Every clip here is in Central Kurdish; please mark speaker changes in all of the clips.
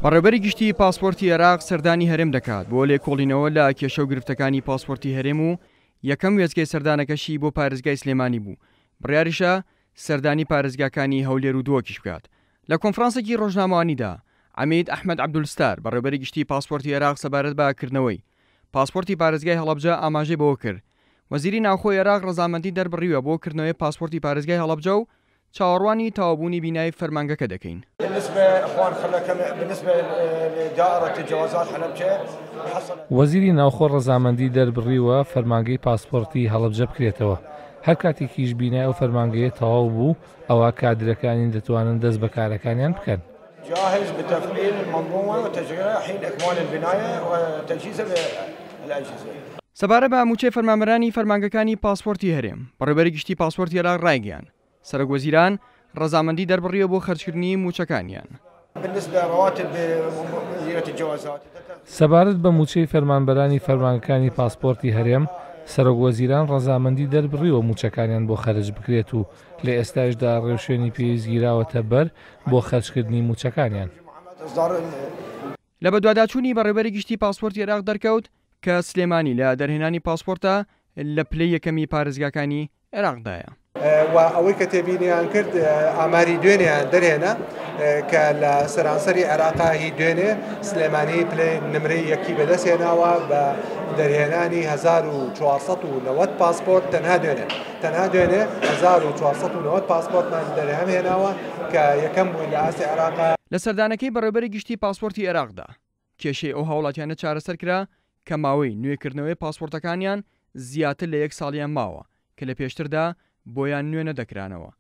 Speaker 1: بەڕێوبەری گشتی پاسپۆرتی عێراق سەردانی هەرێم دەکات بۆ لێکۆڵینەوە لە کێشە و گرفتەکانی پاسپۆرتی هەرێم و یەکەم وێستگەی سەردانەکەشی بۆ پارێزگای سلێمانی بوو، بڕیاریشە سەردانی پارێزگاکانی هەولێر و دهۆکیش بکات. لە کۆنفرانسێکی ڕۆژنامەوانیدا عەمید ئەحمەد عەبدولستار، بەڕێوبەری گشتی پاسپۆرتی عێراق سەبارەت بە کردنەوەی پاسپۆرتی پارێزگای هەڵەبجە ئاماژەی بەوەکرد، وەزیری ناوخۆی عێراق ڕەزامەندی دەربڕیوە بۆ کردنەوەی پاسپۆرتی پارێزگای هەڵەبجە و چاوەڕوانی تەواوبوونی بینای فەرمانگەکە دەکەین.
Speaker 2: وەزیری ناوخۆ ڕەزامەندی دەربڕیوە فەرمانگەی پاسپۆرتی هەڵەبجە بکرێتەوە، هەر کاتێکیش بینای ئەو فەرمانگەیە تەواو بوو ئەوا کادرەکانی دەتوانن دەست بە کارەکانیان بکەن.
Speaker 3: جاهز بتفعیل المنظومە وتشغیلها حین اکمال البنایە وتجهیزها بالاجهزە.
Speaker 1: سەبارەت بە مووچەی فەرمانبەرانی فەرمانگەکانی پاسپۆرتی هەرێم، بەڕێوەبەری گشتی پاسپۆرتی عێراق ڕایگەیاند، سەرۆکوەزیران ڕەزامەندی دەربڕیوە بۆ خەرجکردنی مووچەکانیان.
Speaker 2: سەبارەت بە مووچەی فەرمانبەرانی فەرمانگەکانی پاسپۆرتی هەرێم، سەرۆکوەزیران ڕەزامەندی دەربڕیوە مووچەکانیان بۆ خەرج بکرێت و لە ئێستایشدا ڕێوشوێنی پێویست گیراوەتە بەر بۆ خەرجکردنی مووچەکانیان.
Speaker 1: لە بەدواداچوونی بەڕێوبەری گشتی پاسپۆرتی عێراق دەرکەوت کە سلێمانی لە دەرهێنانی پاسپۆرتە لە پلەی یەکەمی پارێزگاکانی عێراقدایە.
Speaker 4: و ئەوەی کە تێبینیان کرد ئاماری دوێنێیان دەرهێنا کە لە سەرانسەری عێراقا هی دوێنێ سلێمانی پلەی نمرەی یەکی بەدەست هێناوە بە دەرهێنانی 1490 پاسپۆرت تەنها دوێنێ تەنها دوێنێ 1490 پاسپۆرتمان دەرهەم هێناوە کە یەکەم بووین لە ئاستی عێراقا.
Speaker 1: لە سەردانەکەی بەڕێوبەری گشتی پاسپۆرتی عێراقدا، کێشەی ئەو هاوڵاتیانە چارەسەر کرا کە ماوەی نوێکردنەوەی پاسپۆرتەکانیان زیاتر لە یەک ساڵیان ماوە کە لە پێشتردا بۆیان نوێ نەدەکرانەوە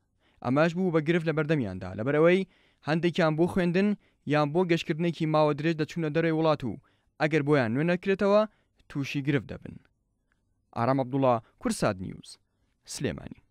Speaker 1: ئەمەش بوو بە گرفت لەبەردەمیاندا لەبەرئەوەی هەندێکیان بۆ خوێندن یان بۆ گەشتکردنێکی ماوە درێژ دەچوونە دەرەوەی وڵات و ئەگەر بۆیان نوێ نەکرێتەوە تووشی گرفت دەبن. ئارام عەبدوڵا، کوردسات نیوز، سلێمانی.